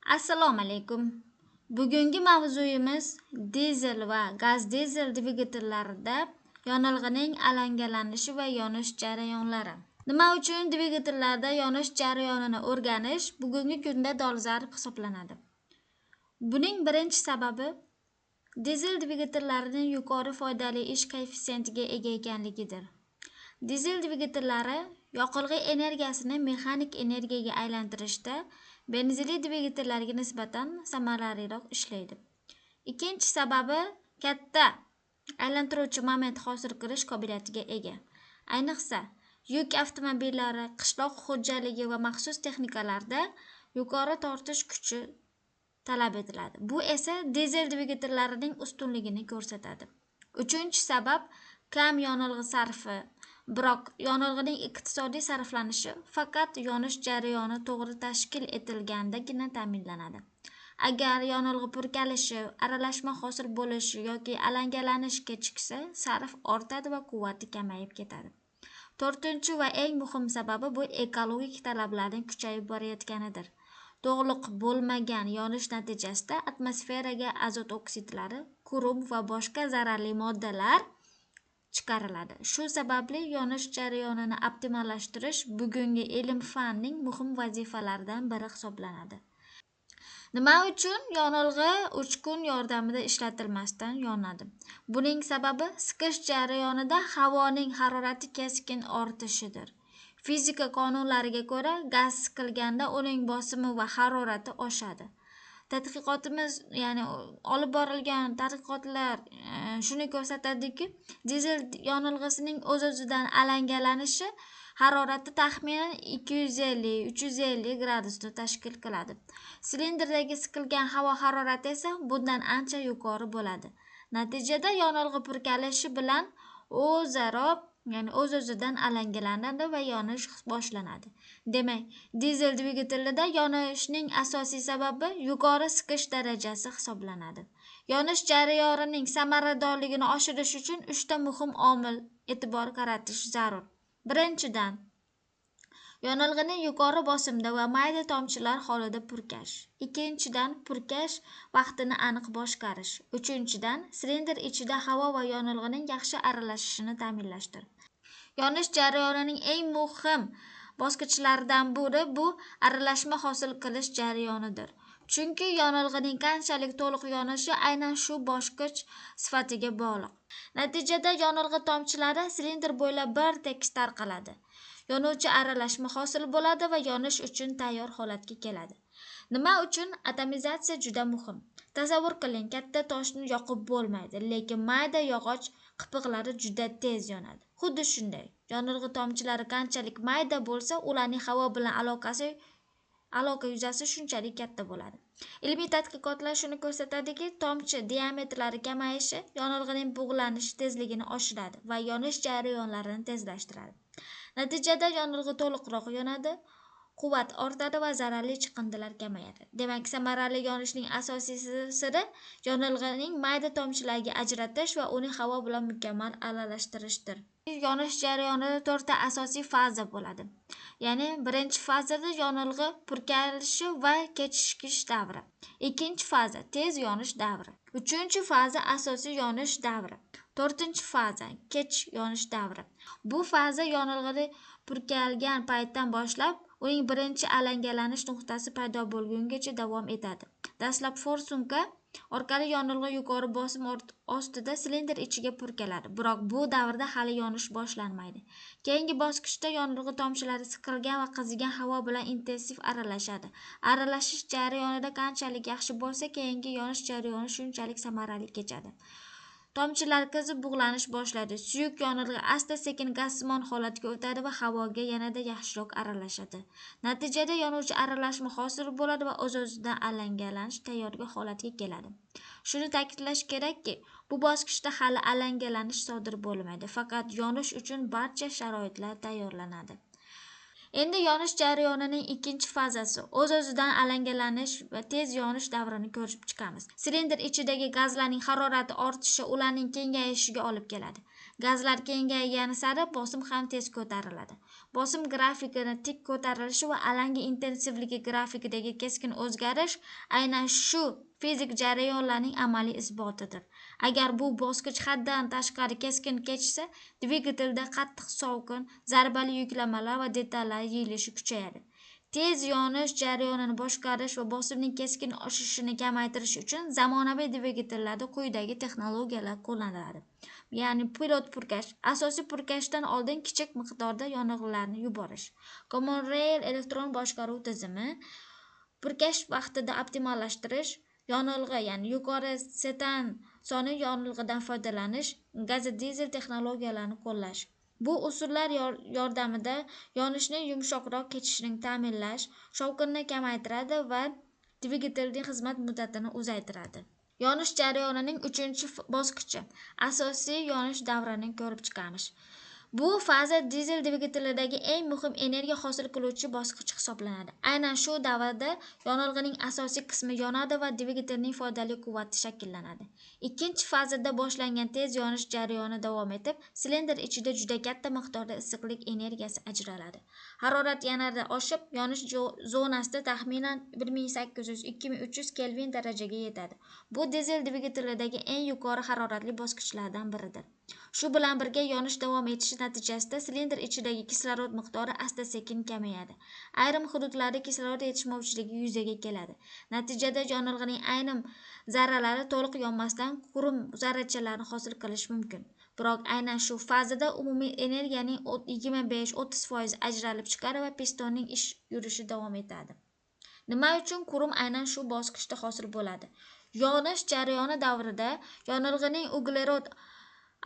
Assalomu alaykum. Bugungi mavzuyimiz dizel va gaz-dizel dvigatellarida yonilg'ining alangalanishi va yonish jarayonlari. Nima uchun dvigatellarda yonish jarayonini o'rganish bugungi kunda dolzarb hisoblanadi? Buning birinchi sababi dizel dvigatellarining yuqori foydali ish koeffitsiyentiga ega ekanligidir. Dizel dvigatellari yoqilg'i energiyasini mexanik energiyaga aylantirishda benzinli dvigatellarga nisbatan samaraliroq ishlaydi. Ikkinchi sababi katta aylantiruvchi moment hosil qilish qobiliyatiga ega. Ayniqsa, yuk avtomobillari, qishloq xo'jaligi va maxsus texnikalarda yuqori tortish kuchi talab etiladi. Bu esa dizel dvigatellarining ustunligini ko'rsatadi. Uchinchi sabab kam yonilg'i sarfi. Biroq yonilg'ining iqtisodiy sarflanishi faqat yonish jarayoni to'g'ri tashkil etilgandagina ta'minlanadi. Agar yonilg'i purkalishi, aralashma hosil bo'lishi yoki alangalanish kechiksa, sarf ortadi va quvvati kamayib ketadi. To'rtinchi va eng muhim sababi bu ekologik talablarning kuchayib borayotganidir. To'g'liq bo'lmagan yonish natijasida atmosferaga azot oksidlari, kurum va boshqa zararli moddalar chiqariladi. Shu sababli yonish jarayonini optimallashtirish bugungi ilm-fanning muhim vazifalaridan biri hisoblanadi. Nima uchun yonilg'i uchqun yordamida ishlatilmasdan yonadi? Buning sababi siqish jarayonida havoning harorati keskin ortishidir. Fizika qonunlariga ko'ra, gaz siqilganda uning bosimi va harorati oshadi. Tadqiqotimiz, ya'ni olib borilgan tadqiqotlar shuni ko'rsatadiki, dizel yonilg'isining o'z-o'zidan alangalanishi harorati taxminan 250-350 gradusni tashkil qiladi. Silindrdagi siqilgan havo harorati esa bundan ancha yuqori bo'ladi. Natijada yonilg'i purkalishi bilan o'zaro, ya'ni o'z-o'zidan alangalanadi va yonish boshlanadi. Demak, dizel dvigatelida yonishning asosiy sababi yuqori siqish darajasi hisoblanadi. Yonish jarayonining samaradorligini oshirish uchun 3 ta muhim omil e'tibor qaratish zarur. Birinchidan, yonilg'ini yuqori bosimda va mayda tomchilar holida purkash. Ikkinchidan, purkash vaqtini aniq boshqarish. Uchinchidan, silindr ichida havo va yonilg'ining yaxshi aralashishini ta'minlashdir. Yonish jarayonining eng muhim bosqichlaridan biri bu aralashma hosil qilish jarayonidir. Chunki yonilg'ining qanchalik to'liq yonishi aynan shu bosqich sifatiga bog'liq. Natijada yonilg'i tomchilari silindr bo'ylab bir tekis tarqaladi. Yonuvchi aralashma hosil bo'ladi va yonish uchun tayyor holatga keladi. Nima uchun atomizatsiya juda muhim? Tasavvur qiling, katta toshni yoqib bo'lmaydi, lekin mayda yog'och qipiqlari juda tez yonadi. Xuddi shunday, yonilg'i tomchilari qanchalik mayda bo'lsa, ularning havo bilan aloqa yuzasi shunchalik katta bo'ladi. Ilmiy tadqiqotlar shuni ko'rsatadiki, tomchi diametrlari kamayishi yonilg'ining bug'lanish tezligini oshiradi va yonish jarayonlarini tezlashtiradi. Natijada yonilg'i to'liqroq yonadi, quvvat ortadi va zararli chiqindilar kamayadi. Demak, samarali yonishning asosiy siri yonilg'ining mayda tomchilarga ajratish va uni havo bilan mukammal aralashtirishdir. Yonish jarayonida 4 ta asosiy faza bo'ladi. Ya'ni birinchi fazada yonilg'i purkalishi va kechikish davri. Ikkinchi faza tez yonish davri. Uchinchi faza asosiy yonish davri. To'rtinchi faza kech yonish davri. Bu faza yonilg'i purkalgan paytdan boshlab uning birinchi alangalanish nuqtasi paydo bo'lgungacha davom etadi. Dastlab forsunka orqali yonilg'i yuqori bosim ostida silindr ichiga purkaladi. Biroq bu davrda hali yonish boshlanmaydi. Keyingi bosqichda yonilg'i tomchilari siqilgan va qizigan havo bilan intensiv aralashadi. Aralashish jarayonida qanchalik yaxshi bo'lsa, keyingi yonish jarayoni shunchalik samarali kechadi. Tomchilar qizib bug'lanish boshlaydi. Suyuq yonilg'i asta-sekin gazsimon holatga o'tadi va havoga yanada yaxshiroq aralashadi. Natijada yonuvchi aralashma hosil bo'ladi va o'z-o'zidan alangalanish tayyorgi holatga keladi. Shuni ta'kidlash kerakki, bu bosqichda hali alangalanish sodir bo'lmaydi. Faqat yonish uchun barcha sharoitlar tayyorlanadi. Endi yonish jarayonining ikkinchi fazasi o'z-o'zidan alangalanish va tez yonish davrini ko'rib chiqamiz. Silindr ichidagi gazlarning harorati ortishi ularning kengayishiga olib keladi. Gazlar kengaygani sari bosim ham tez ko'tariladi. Bosim grafikini tik ko'tarilishi va alanga intensivligi grafikidagi keskin o'zgarish aynan shu fizik jarayonlarning amaliy isbotidir. Agar bu bosqich haddan tashqari keskin kechsa, dvigatelda qattiq sovqin, zarbali yuklamalar va detallar yeyilishi kuchayadi. Tez yonish jarayonini boshqarish va bosimning keskin oshishini kamaytirish uchun zamonaviy dvigatellarda quyidagi texnologiyalar qo'llaniladi. Ya'ni pilot purkash, asosiy purkashdan oldin kichik miqdorda yonilg'ilarni yuborish, Common Rail elektron boshqaruv tizimi, purkash vaqtida optimallashtirish, yonilg'i, ya'ni yuqori setan soni yonilg'idan foydalanish, gaz-dizel texnologiyalarini qo'llash. Bu usullar yordamida yonishning yumshoqroq kechishini ta'minlash, shovqinni kamaytiradi va dvigatelning xizmat muddatini uzaytiradi. Yonish jarayonining 3-bosqichi asosiy yonish davrini ko'rib chiqamiz. Bu faza dizel dvigatelidagi eng muhim energiya hosil qiluvchi bosqich hisoblanadi. Aynan shu davrda yonilg'ining asosiy qismi yonadi va dvigatelning foydali quvvati shakllanadi. Ikkinchi fazada boshlangan tez yonish jarayoni davom etib, silindr ichida juda katta miqdorda issiqlik energiyasi ajraladi. Harorat yanada oshib, yonish zonasida taxminan 1800-2300 Kelvin darajaga yetadi. Bu dizel dvigatelidagi eng yuqori haroratli bosqichlardan biridir. Shu bilan birga yonish davom etishi natijasida silindr ichidagi kislorod miqdori asta-sekin kamayadi. Ayrim hududlarda kislorod yetishmovchiligi yuzaga keladi. Natijada yonilg'ining ayrim zarralari to'liq yonmasdan qurum zarrachalarni hosil qilish mumkin. Biroq aynan shu fazada umumiy energiyaning 25-30% ajralib chiqadi va pistonning ish yurishi davom etadi. Nima uchun qurum aynan shu bosqichda hosil bo'ladi? Yonish jarayoni davrida yonilg'ining uglerod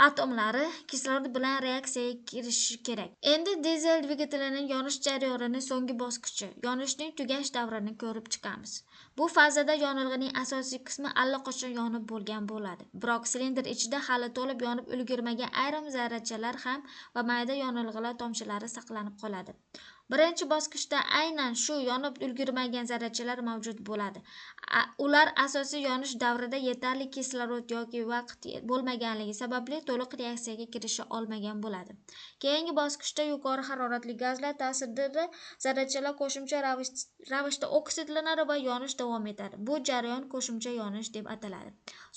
atomlari kislorod bilan reaksiyaga kirishi kerak. Endi dizel dvigatelining yonish jarayonining so'nggi bosqichi, yonishning tugash davrini ko'rib chiqamiz. Bu fazada yonilg'ining asosiy qismi allaqachon yonib bo'lgan bo'ladi. Biroq silindr ichida hali to'lib yonib ulgurmagan ayrim zarrachalar ham va mayda yonilg'ilar tomchilari saqlanib qoladi. Birinchi bosqichda aynan shu yonib ulgurmagan zarrachalar mavjud bo'ladi. Ular asosiy yonish davrida yetarli kislorod yoki vaqt bo'lmaganligi sababli to'liq reaksiyaga kirisha olmagan bo'ladi. Keyingi bosqichda yuqori haroratli gazlar ta'sirida zarrachalar qo'shimcha ravishda oksidlanadi va yonish davom etadi. Bu jarayon qo'shimcha yonish deb ataladi.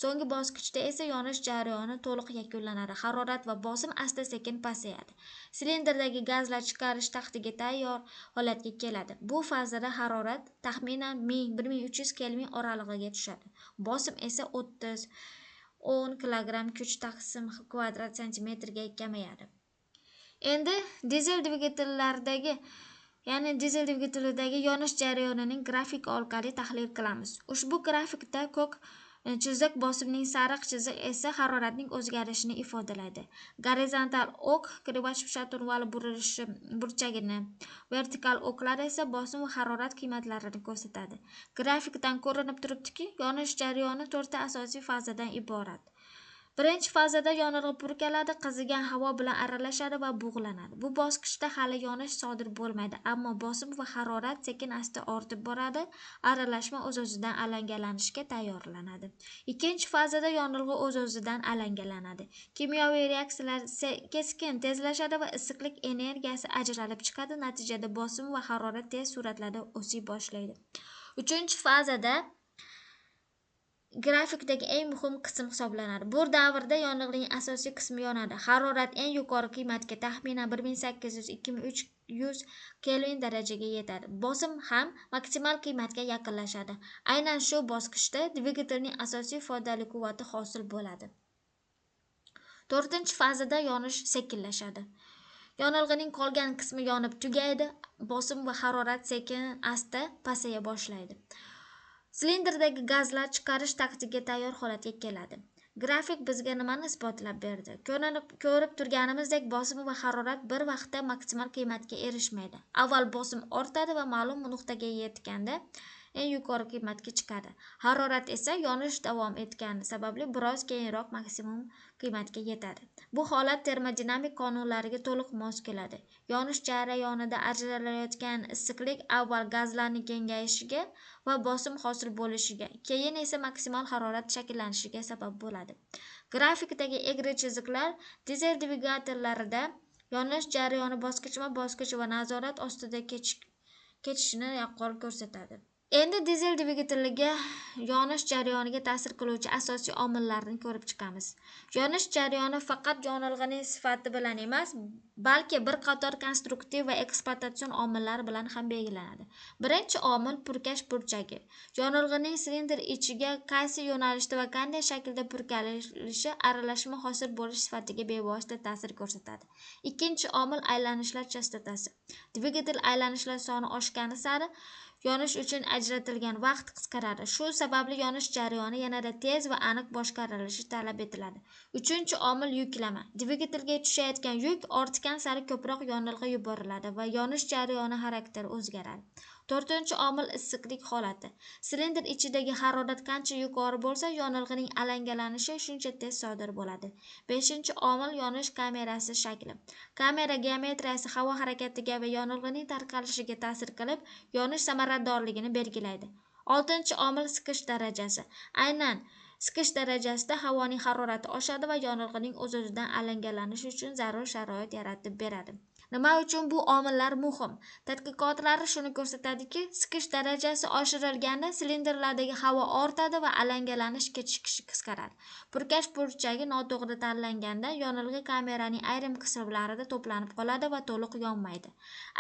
So'nggi bosqichda esa yonish jarayoni to'liq yakunlanadi. Harorat va bosim asta-sekin pasayadi. Silindrdagi gazlar chiqarish taxtiga tayyor holatga keladi. Bu fazada harorat taxminan 1000-1300 Kelvin oralig'iga tushadi. Bosim esa 30-10 kilogramm kuch taqsim kvadrat santimetrga kamayadi. Endi dizel dvigatellaridagi, ya'ni dizel dvigatelidagi yonish jarayonining grafik orqali tahlil qilamiz. Ushbu grafikda ko'k chiziq bosimning, sariq chiziq esa haroratning o'zgarishini ifodalaydi. Gorizontal o'q Krivach-Shaturval burilishi burchagini, vertikal o'qlar esa bosim va harorat qiymatlarini ko'rsatadi. Grafikdan ko'rinib turibdiki, yonish jarayoni 4 ta asosiy fazadan iborat. Birinchi fazada yonilg'i purkaladi, qizigan havo bilan aralashadi va bug'lanadi. Bu bosqichda hali yonish sodir bo'lmaydi, ammo bosim va harorat sekin-asta ortib boradi, aralashma o'z-o'zidan alangalanishga tayyorlanadi. Ikkinchi fazada yonilg'i o'z-o'zidan alangalanadi. Kimyoviy reaksiyalar keskin tezlashadi va issiqlik energiyasi ajralib chiqadi, natijada bosim va harorat tez sur'atlarda o'siy boshlaydi. Uchinchi fazada grafikdagi eng muhim qism hisoblanadi. Bu davrda yonilg'ining asosiy qismi yonadi. Harorat eng yuqori qiymatga taxminan 1800-2300 Kelvin darajaga yetadi. Bosim ham maksimal qiymatga yaqinlashadi. Aynan shu bosqichda dvigatelning asosiy foydali quvvati hosil bo'ladi. To'rtinchi fazada yonish sekinlashadi. Yonilg'ining qolgan qismi yonib tugaydi, bosim va harorat sekin-asta pasaya boshlaydi. Silindrdagi gazlar chiqarish taxtiga tayyor holatga keladi. Grafik bizga nimani isbotlab berdi? Ko'rib turganimizdek, bosim va harorat bir vaqtda maksimal qiymatga erishmaydi. Avval bosim ortadi va ma'lum nuqtaga yetganda eng yuqori qiymatga chiqadi. Harorat esa yonish davom etgani sababli biroz keyinroq maksimum qiymatga yetadi. Bu holat termodinamik qonunlariga to'liq mos keladi. Yonish jarayonida ajralayotgan issiqlik avval gazlarning kengayishiga va bosim hosil bo'lishiga, keyin esa maksimal harorat shakllanishiga sabab bo'ladi. Grafikdagi egri chiziqlar dizel dvigatellarida yonish jarayoni bosqichma-bosqich va nazorat ostida kechishini yaqqol ko'rsatadi. Endi dizel dvigateliga yonish jarayoniga ta'sir qiluvchi asosiy omillarni ko'rib chiqamiz. Yonish jarayoni faqat yonilg'ining sifati bilan emas, balki bir qator konstruktiv va ekspluatatsion omillar bilan ham belgilanadi. Birinchi omil purkash burchagi. Yonilg'ining silindr ichiga qaysi yo'nalishda va qanday shaklda purkalanishi aralashma hosil bo'lish sifatiga bevosita ta'sir ko'rsatadi. Ikkinchi omil aylanishlar chastotasi. Dvigatel aylanishlar soni oshgani sari yonish uchun ajratilgan vaqt qisqaradi. Shu sababli yonish jarayoni yanada tez va aniq boshqarilishi talab etiladi. Uchinchi omil yuklama. Dvigatelga tushayotgan yuk ortgan sari ko'proq yonilg'i yuboriladi va yonish jarayoni xarakteri o'zgaradi. To'rtinchi omil issiqlik holati. Silindr ichidagi harorat qancha yuqori bo'lsa, yonilg'ining alangalanishi shuncha tez sodir bo'ladi. Beshinchi omil yonish kamerasi shakli. Kamera geometriyasi havo harakatiga va yonilg'ining tarqalishiga ta'sir qilib, yonish samaradorligini belgilaydi. Oltinchi omil siqish darajasi. Aynan siqish darajasida havoning harorati oshadi va yonilg'ining o'z-o'zidan alangalanishi uchun zarur sharoit yaratib beradi. Nima uchun bu omillar muhim? Tadqiqotlar shuni ko'rsatadiki, siqish darajasi oshirilganda silindrlardagi havo ortadi va alangalanish kechikishi qisqaradi. Purkash burchagi noto'g'ri tanlanganda yonilg'i kameraning ayrim qismlarida to'planib qoladi va to'liq yonmaydi.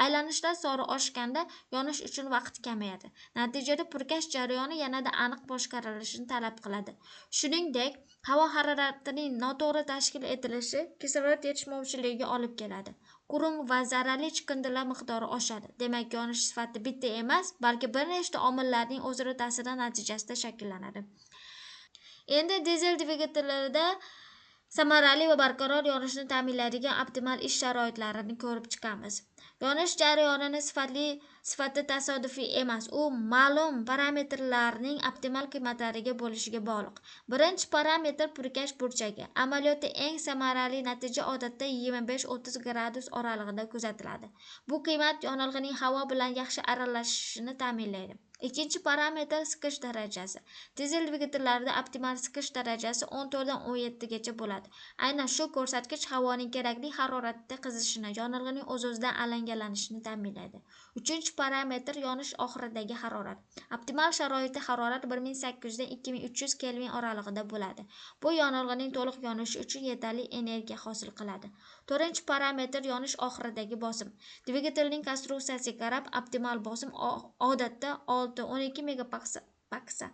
Aylanishlar soni oshganda yonish uchun vaqt kamayadi. Natijada purkash jarayoni yanada aniq boshqarilishini talab qiladi. Shuningdek, havo haroratining noto'g'ri tashkil etilishi kislorod yetishmovchiligiga olib keladi. Qurum va zararli chiqindilar miqdori oshadi. Demak, yonish sifati bitta emas, balki bir nechta omillarning o'zaro ta'siri natijasida shakllanadi. Endi dizel dvigatellarida samarali va barqaror yonishni ta'minlaydigan optimal ish sharoitlarini ko'rib chiqamiz. Yonish jarayonini sifati tasodifiy emas, u ma'lum parametrlarning optimal qiymatlariga bo'lishiga bog'liq. Birinchi parametr purkash burchagi. Amaliyotda eng samarali natija odatda 25-30 gradus oralig'ida kuzatiladi. Bu qiymat yonilg'ining havo bilan yaxshi aralashishini ta'minlaydi. Ikkinchi parametr siqish darajasi. Dizel dvigatellarida optimal siqish darajasi 14 dan 17 gacha bo'ladi. Aynan shu ko'rsatkich havoning kerakli haroratda qizishini, yonilg'ining o'z-o'zidan alangalanishini ta'minlaydi. Uchinchi parametr yonish oxiridagi harorat. Optimal sharoitda harorat 1800 dan 2300 Kelvin oralig'ida bo'ladi. Bu yonilg'ining to'liq yonishi uchun yetarli energiya hosil qiladi. To'rtinchi parametr yonish oxiridagi bosim. Dvigatelning konstruksiyasiga qarab optimal bosim odatda 6-12 megapascal,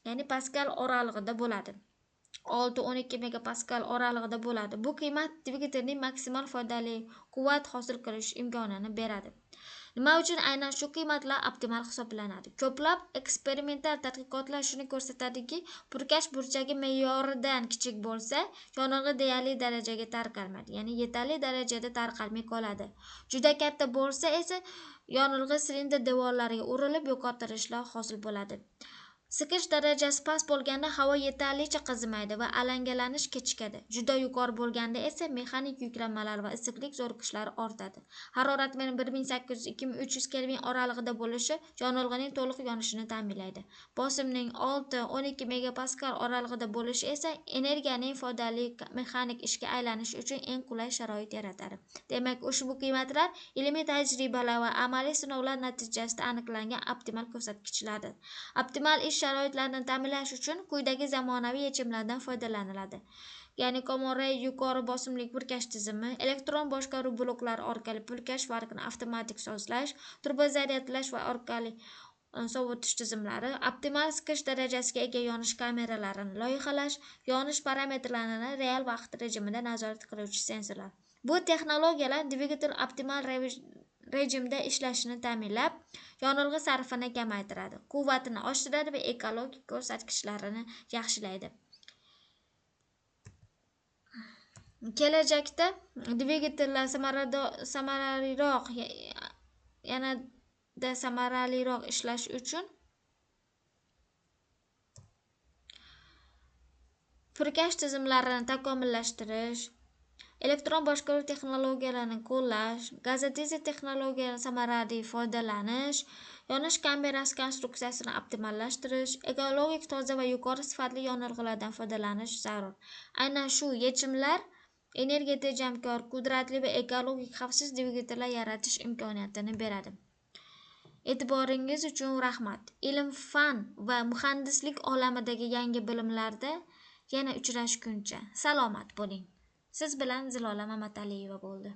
ya'ni paskal oralig'ida bo'ladi. 6-12 megapaskal oralig'ida bo'ladi. Bu qiymat dvigatelning maksimal foydali quvvat hosil qilish imkonini beradi. Nima uchun aynan shu qiymatlar optimal hisoblanadi? Ko'plab eksperimental tadqiqotlar shuni ko'rsatadiki, purkash burchagi me'yoridan kichik bo'lsa, yonilg'i deyarli darajaga tarqalmaydi, ya'ni yetarli darajada tarqalmay qoladi. Juda katta bo'lsa esa yonilg'i silindr devorlariga urilib, yo'qotilishlar hosil bo'ladi. Siqish darajasi past bo'lganda havo yetarlicha qizimaydi va alangalanish kechikadi. Juda yuqori bo'lganda esa mexanik yuklamalar va issiqlik zo'riqishlari ortadi. Harorat 1800-2300 Kelvin oralig'ida bo'lishi yonilg'ining to'liq yonishini ta'minlaydi. Bosimning 6-12 megapaskal oralig'ida bo'lishi esa energiyaning foydali mexanik ishga aylanishi uchun eng qulay sharoit yaratadi. Demak, ushbu qiymatlar ilmiy tajribalar va amaliy sinovlar natijasida aniqlangan optimal ko'rsatkichlardir. Optimal ish sharoitlarini ta'minlash uchun quyidagi zamonaviy yechimlardan foydalaniladi. Ya'ni Common-Rail yuqori bosimli purkash tizimi, elektron boshqaruv bloklari orqali purkash farqini avtomatik sozlash, turbozaryadlash va orqali sovutish tizimlari, optimal siqish darajasiga ega yonish kameralarini loyihalash, yonish parametrlarini real vaqt rejimida nazorat qiluvchi sensorlar. Bu texnologiyalar dvigatel optimal rejimda ishlashini ta'minlab, yonilg'i sarfini kamaytiradi, quvvatini oshiradi va ekologik ko'rsatkichlarini yaxshilaydi. Kelajakda dvigatellar samaraliroq, yanada samaraliroq ishlash uchun Purkash tizimlarini takomillashtirish, elektron boshqaruv texnologiyalarini qo'llash, gazodizel texnologiyalaridan samarali foydalanish, yonish kamerasi konstruksiyasini optimallashtirish, ekologik toza va yuqori sifatli yonilg'ilardan foydalanish zarur. Aynan shu yechimlar energiya tejamkor, qudratli va ekologik xavfsiz dvigatellar yaratish imkoniyatini beradi. E'tiboringiz uchun rahmat. Ilm, fan va muhandislik olamidagi yangi bilimlarda yana uchrashguncha salomat bo'ling. Siz bilan Zilola Mamataliyeva bo'ldi.